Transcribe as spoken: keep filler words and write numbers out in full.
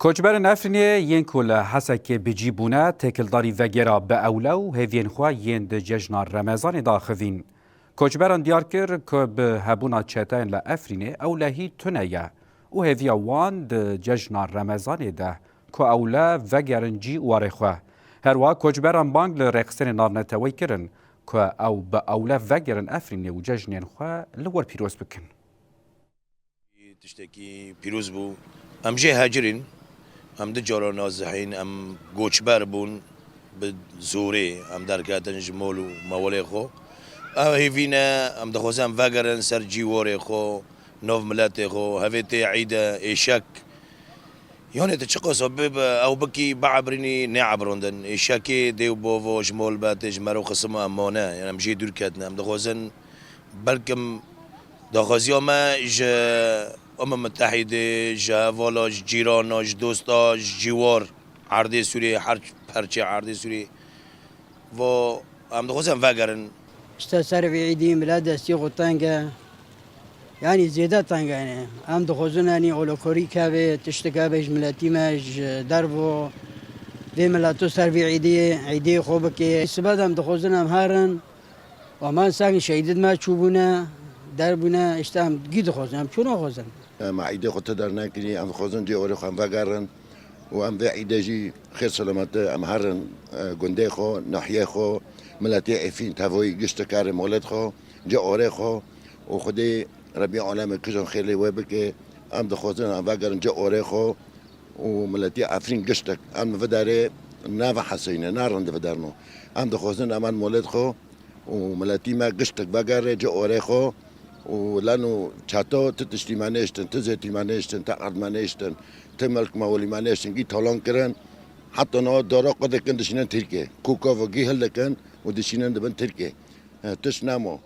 Koçberên Efrînê yên ku li Hesekê bi cî bûne, têkildarî vegera bi ewle û hêviyên xwe yên di cejna Remezanê de axivîn. Koçberan diyar kir ku bi hebûna çeteyên li Efrînê ewlehî tune ye û hêviya wan di cejna Remezanê de ku ewle vegerin cî û warê xwe. Herwiha koçberan bang li rêxistinên navneteweyî kirin ku ew bi ewle vegerin Efrînê û cejnên xwe li wir pîroz bikin. Tiştekî pîroz bû. Em jê hecirîn, em du cara nazihîn, em goçber bûn, bi zorê em derketin ji mol û mewalê xwe. Ev hêvî ne, em dixwazin em vegerin ser cîwarê xwe, nav miletê xwe. Hevê tê îd e, êşek. Yanê tu çiqas bibe, ew bikî, biebrînî, nêebrandin. Êşekê dê û bava ji mol be tê ji mero xisim û em mane. Yanî em jê dûr ketine. Em dixwazin belkim daxwaziya me ji Umem Mitehîdê, ji hevala, ji cîrana, ji dosta, ji cîwar, erdê Sûriyê, her perçê erdê Sûriyê. Va em dixwazin em vegerin. Îşte ser vê îdî milet destî xwe teng e. Yanî zêde teng e, yanî. Em dixwazin, yanî, olokorî keve, tiştik hebe ji miletî me, ji dervo vê mileto ser vê îdê, îdê xwe bike. Sibe de em dixwazin em herin. Û me seng şehîdê me çûbûne, derbûne, îşte em gî dixwazin, em çû naxwazin. Em îdê xwe ti dernekirî, em dixwazin cê orê xwe em vegerin. Û em vê îdê jî xêr selamete em herin, e, gundê xwe, nahiyê xwe, miletê Efrîn, tevoyî gişt karê molet xwe, cê orê xwe. Û Xwedê Rebî alemê kijan xêr lê wê bike. Em dixwazin em vegerin cê orê xwe û miletê Efrîn giştek. Em li vê derê naveheseyne, narin di vê derno. Em dixwazin em an molet xwe û miletî me giştek vegerê cê orê xwe û leno çeto ti tiştî me nêştin, ti zêtî me nêştin, ti erd me nêştin, ti milk mewlî me nêştin, gî talan kirin. Heta niha dara qe dikin dişînin Tirkiyê. Koka ve gî hildikin û dişînin dibin Tirkiyê. E, tişt nemo.